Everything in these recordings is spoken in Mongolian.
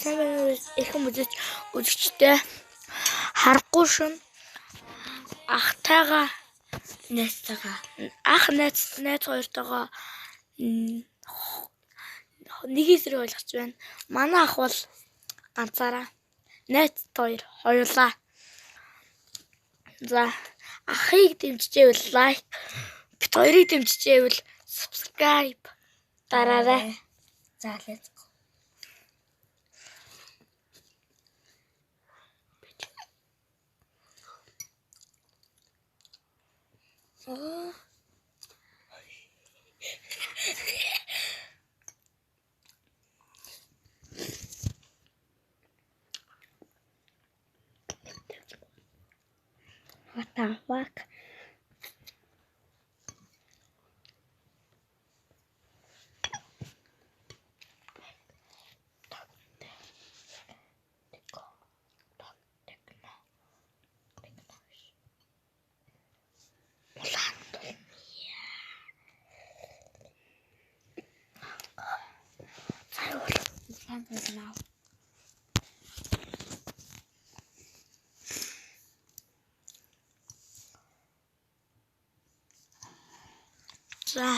Сайн байна уу эрхэм үзэгч үзэгчтэй харахгүй шин ахтайгаа Найзтайгаа. Ах найз найз хоёртойгоо нэг эсрэг ойлгож байна. Манай ах бол ганцаараа найз хоёр хоёулаа. За ахыг дэмжижээвэл лайк, бит хоёрыг дэмжижээвэл subscribe дараарай. За let's go. Аа. What the fuck? За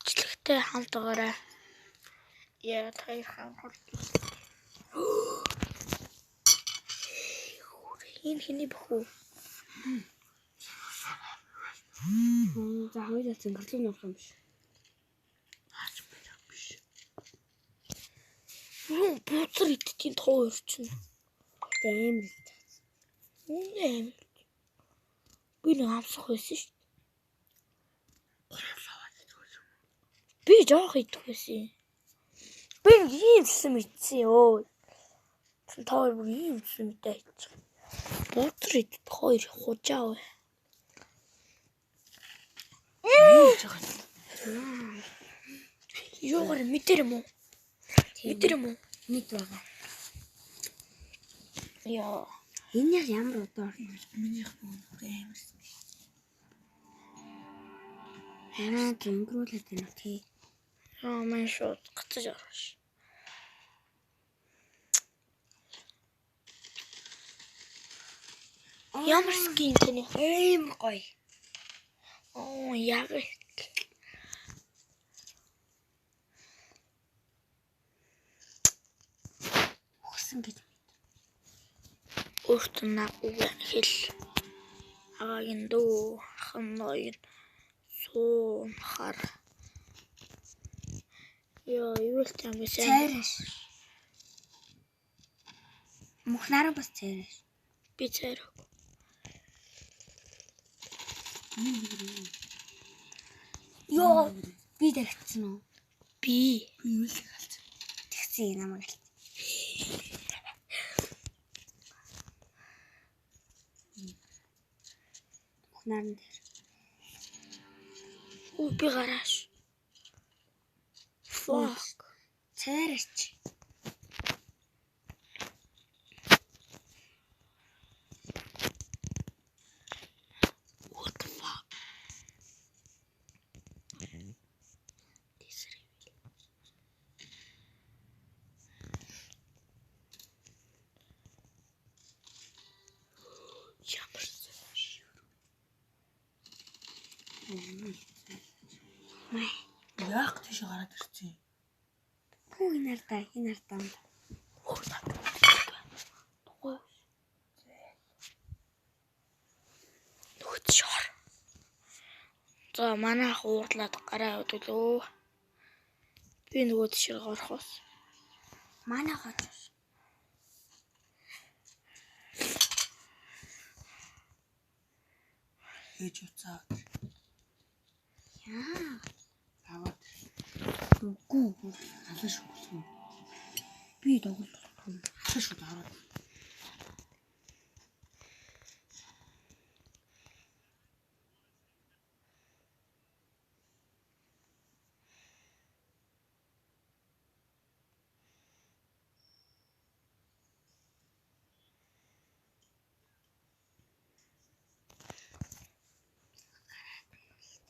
бичлэгтэй хамт байгаарай. Яа таяр хам. Энэ хэний бөхүү? За хоёулаа цэнгэрлэг нурах юм биш. Хаач байх биш. Юу бууцар идтiin тоо хоёр чинь. Тэ амар л. Үнэ амар. Би нэг амсах байсан шүү дээ. Би жоох идэх байсан. Би нэг ийм зүсэн мэдсэн ёо. Та хоёр бүр ийм зүсэн мэдээ айчих. Бууцар идэх хоёр хужаа бай. Юугаар мэдэр юм уу? Мэдэр юм уу? Мэд байгаа. Яа. Энэ яг ямар удаа орно? Минийх бүр амар. Хараа өнгөрүүлээд байна уу тий? Аа маань шууд гацаж ороош. Ямар skin таны? Амар гоё. Оо яг Өгсөн гэж өөртөө үг хэл. Агагийн дүү ах нь ноён суун хар. Йоо, юу л юм бэ сайн. цайраш. Мөхнараа бас цайраш. Би цайр. Йоо би дагцсан уу? Би Би юу л галц. Тэгсэн намайг алт. Мөхнар нь дээр. Үу би гарааш. Fuck. Цайраш. What the fuck? Тэсэр. Ямар Яах тийш гараад ирсэн. Хүү энэ ардаа энэ ардаа. Тугай. Нүхт шор. За манайх уурлаад гараа өдөглөө. Би нөгөө тийшээ орох ус. Манай хооч. Ээж уцаа. Яа. Аваад Үгүй. алан шүү. Би тоглох. Алан шүү ороод.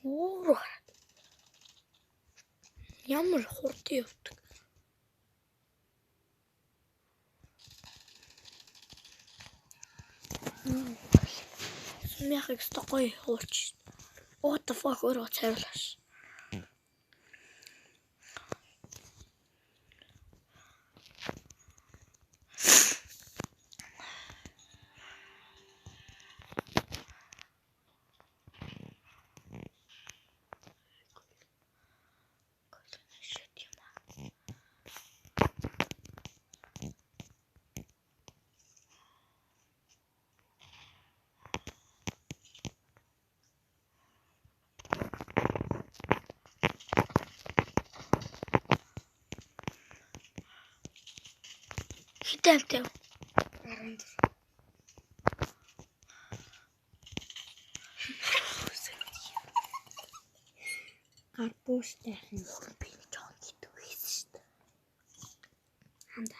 Өөр хараад. Ямар хурдан явдаг. Сумяхыг өстой гоё хуулч. What the fuck өөрөө цайруулаш. Хэдэн амтай вэ? 14. Гар бууштай юм. Би нэг жоон гэдэг хийсэн шүү дээ. Ханда.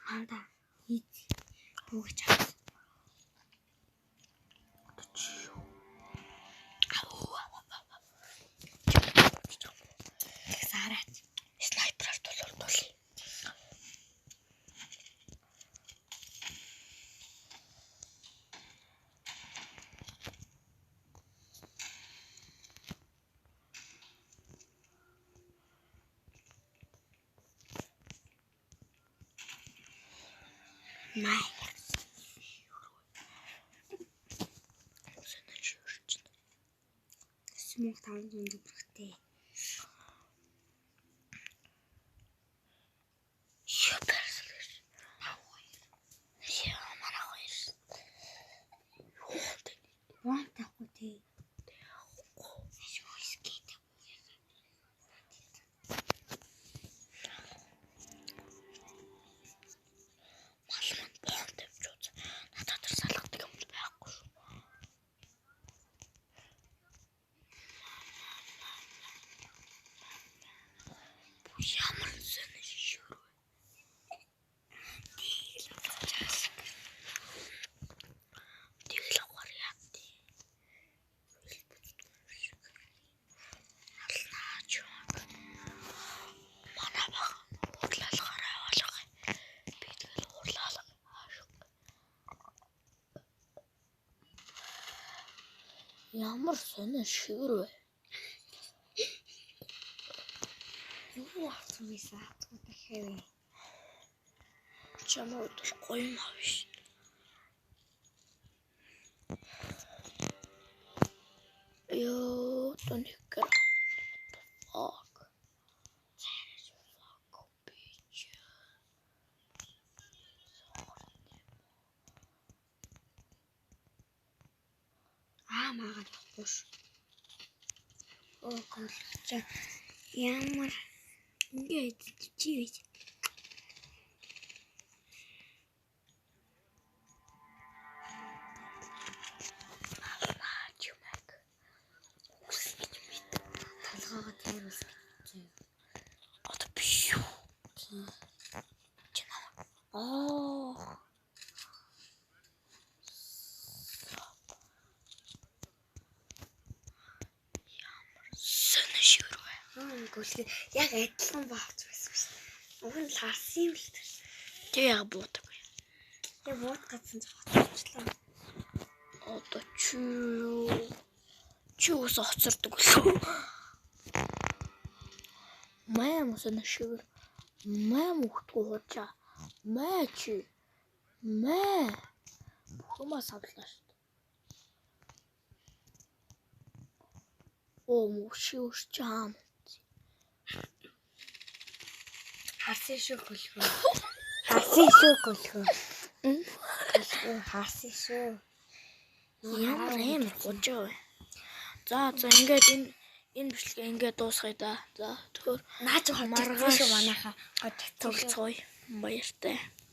Ханда. Ийз. Бүүгч авсан. Одоо чи юу? Ау. Тэгс хараач. Снайпераар тулуурдуулъя. Май. Санаж юурч. 9500 төгрөгтэй. Супер. Яа, манай хоёр. Юу вэ? Бом тавихгүй тий. Ашгүй скет. Мал манд бом тавьж үз. Надад тэр салгадаг юм байхгүй шүү. Бу ямар сонь шүр вэ? Тэгэл авахар яа тий. Алнаа ч юм. Манай баг хурлаалахаар аваалга. Би тэгэл хурлаалга. Ямар сонин шигэр вэ? Юу авсан байсан? Авсан дахиад вэ? Чамаа бол гоё юм авна ш. Йоо, тоник. What the fuck? Fuck bitch. Аа магаад авахгүй ш. Оо гөлч. Ямар ингээд чи вэ? Алнаа чимэг. Үсгэж мэт. Толгоогоо тайруулсан гэж. Одоо биш юу? Тий. Чи намайг. Аа. Ямар сонин шигэр вэ? Аа гөлх яг адилхан баавч байсан шүү дээ. Уг нь л харсан юм л тэр. Тэг яг буудаг. Яг бууд гацсан ч хоцорчлаа. Одоо чи юу? Чи ус хоцордог лөө. Маа мусан шигэр. Маа мөхтгүү хуучаа. Маа чи. Маа. Бүхэмаа савлаа шүү дээ. Оо мөши өсч аам. Харсан шүү гөлхөө. Харсан шүү гөлхөө. Гөлхөө харсан шүү. Ямар амар хужаа вэ? За за ингээд энэ бичлэгээ ингээд дуусгая да. За тэгэхээр Наа чи хожигдсон шүү манайхаа. Хожигдсон шүү. тоглолцгоё. Баяртай.